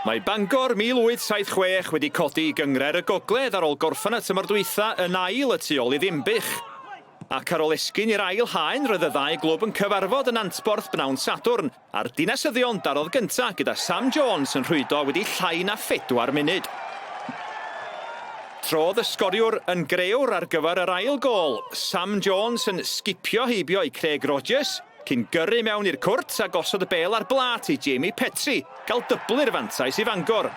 Mae Bangor 1876 wedi codi i Gynghrair y Gogledd ar ôl gorffen y tymor dwytha yn ail y tu ôl i Ddinbych. Ac ar ôl esgyn i'r ail haen roedd y ddau glwb yn cyfarfod yn Nantporth bnawn Sadwrn, a'r Dinasyddion darodd gynta gyda Sam Jones yn rhwydo wedi llai na phedwar munud. Trodd y sgoriwr yn grëwr ar gyfer yr ail gôl, Sam Jones yn sgipio heibio i Craig Rogers, cyn gyrru mewn i'r cwrt a gosod y bêl ar blât i Jamie Petrie gael dyblu'r fantais i Fangor.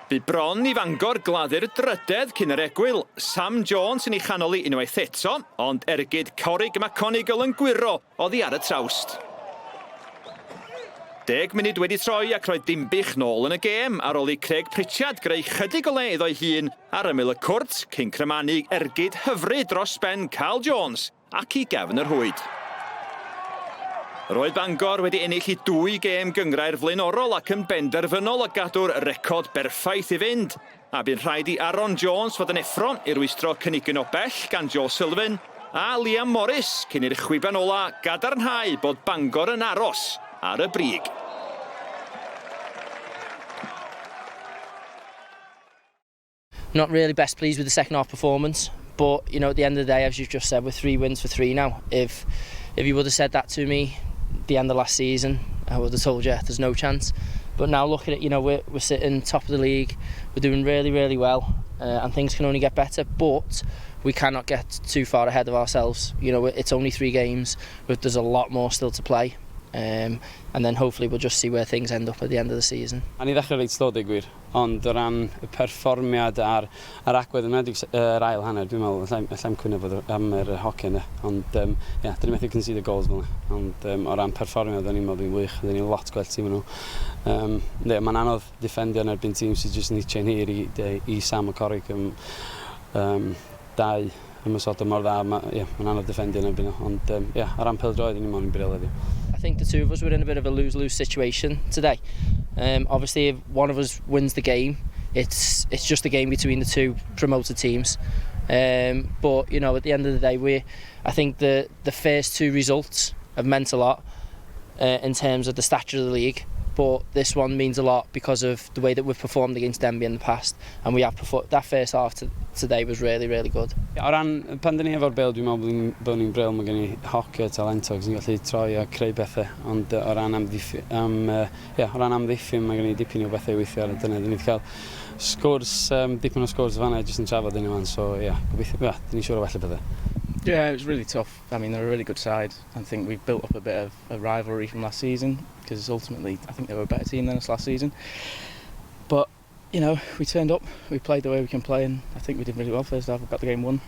Bu bron i Fangor gladdu'r drydedd cyn yr egwyl, Sam Jones yn ei chanol i unwaith eto, ond ergyd Corrig McConigle yn gwyro oddi ar y trawst. Deg munud wedi troi ac roedd Dinbych nôl yn y gêm ar ôl i Craig Pritchard greu chydig o le iddo'i hun ar ymyl y cwrt cyn crymanu ergyd hyfryd dros ben Carl Jones ac i gefn y rhwyd. Roedd Bangor wedi ennill i dwy gêm gynghrair flaenorol ac yn benderfynol o gadw'r record berffaith i fynd, a bu'n rhaid i Aaron Jones fod yn effro i rwystro cynigyn o bell gan Joe Sullivan a Liam Morris cyn i'r chwiban ola' gadarnhau bod Bangor yn aros ar y brig. Not really best pleased with the second half performance, but you know, at the end of the day, as you've just said, we're three wins for three now. If you would have said that to me the end of last season, I would have told you there's no chance. But now look at it, we're sitting top of the league, we're doing really, really well, and things can only get better, but we cannot get too far ahead of ourselves. It's only three games, but there's a lot more still to play. And then hopefully we'll just see where things end up at the end of the season. A ni ddechrau reit slow, deud gwir, ond o ran y perfformiad a'r agwedd yn enwedig yr ail hanner, dwi'n meddwl, allai'm cwyno fod am yr hoci yna. Ond, ia, dyn ni methu concede goals fel yna. Ond o ran perfformiad, o'n i'n meddwl dwi'n wych, dyn ni lot gwell tîm nhw. Ne, mae'n anodd defendio yn erbyn tîm sydd jyst yn hitio'n hir i Sam a Corrig. Dau ymosodol mor dda, yeah, mae'n anodd defendio yn erbyn nhw. Ond, yeah, o ran pêl-droed, o'n i'n meddwl ni'n bril heddiw. I think the two of us were in a bit of a lose-lose situation today. Obviously, if one of us wins the game, it's just a game between the two promoted teams. But at the end of the day, we I think the first two results have meant a lot in terms of the stature of the league. But this one means a lot because of the way that we've performed against Denbigh in the past, and we have performed that first half today was really, really good. O ran, pan dyn ni efo'r bêl, dwi'n meddwl bod ni'n bril, mae gen i hoci talentog sy'n gallu troi a creu bethau, ond o ran amddiffyn, yeah, o ran amddiffyn, mae gen i dipyn o bethau i weithio ar, dyna, dyn ni wedi cael sgwrs, dipyn o sgwrs fanna, jyst yn trafod yn yma, so ie, yeah, gobeithio, yeah, dyn ni'n siŵr o wella pethau. Yeah, it was really tough. I mean, they're a really good side. I think we've built up a bit of a rivalry from last season because ultimately I think they were a better team than us last season. But we turned up, we played the way we can play, and I think we did really well first half. We got the game won.